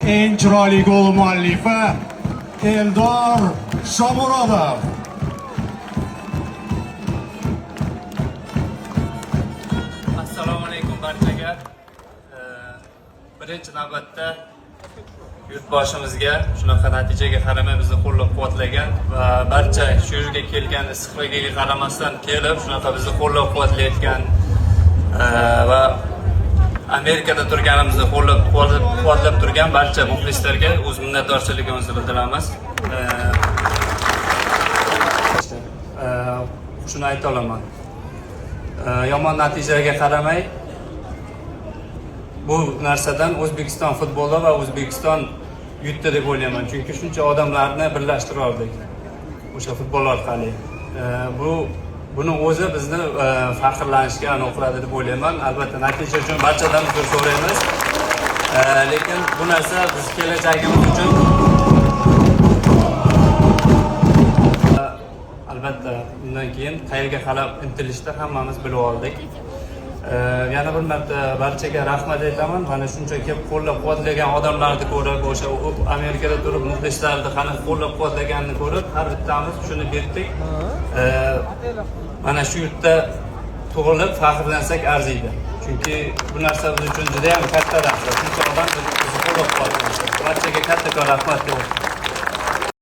Eng chiroyli gol muallifi Eldor Shomurodov. Assalomu alaykum barchaga. Birinchi navbatda yurtboshimizga, shunaqa natijaga qaramay bizni qo'llab-quvvatlagan va barcha shu yerga kelgan, issiqligiga qaramasdan kelib, shunaqa bizni qo'llab-quvvatlayotgan va Amerikada turganimizni qo'llab-quvvatlab turgan barcha muxlislarga o'z minnatdorchiligimizni bildiramiz. Shuni ayta olaman. Yomon natijaga qaramay, bu narsadan O'zbekiston futboli va O'zbekiston yutdi deb o'ylayman, chunki shuncha odamlarni birlashtira oldik o'sha futbol orqali. Buni o'zi bizni faxrlanishga anaqa qiladi deb o'ylayman. Albatta, natija uchun barchadan uzr so'raymiz. Lekin bu narsa biz kelajagimiz uchun, albatta, undan keyin qayerga qarab intilishni hammamiz bilib oldik. Yana bir marta barchaga rahmat aytaman. Mana shuncha kelib qo'llab quvvatlagan odamlarni ko'rib, o'sha Amerikada turib muxlislarni qanaqa qo'llab quvvatlaganini ko'rib, har bittamiz tushunib yetdik. Mana shu yurtda tug'ilib faxrlansak arziydi. Chunki bu narsa biz uchun juda ham katta narsa. Shuncha odam bizni qo'llab quvvatlaydi. Barchaga kattakon rahmat.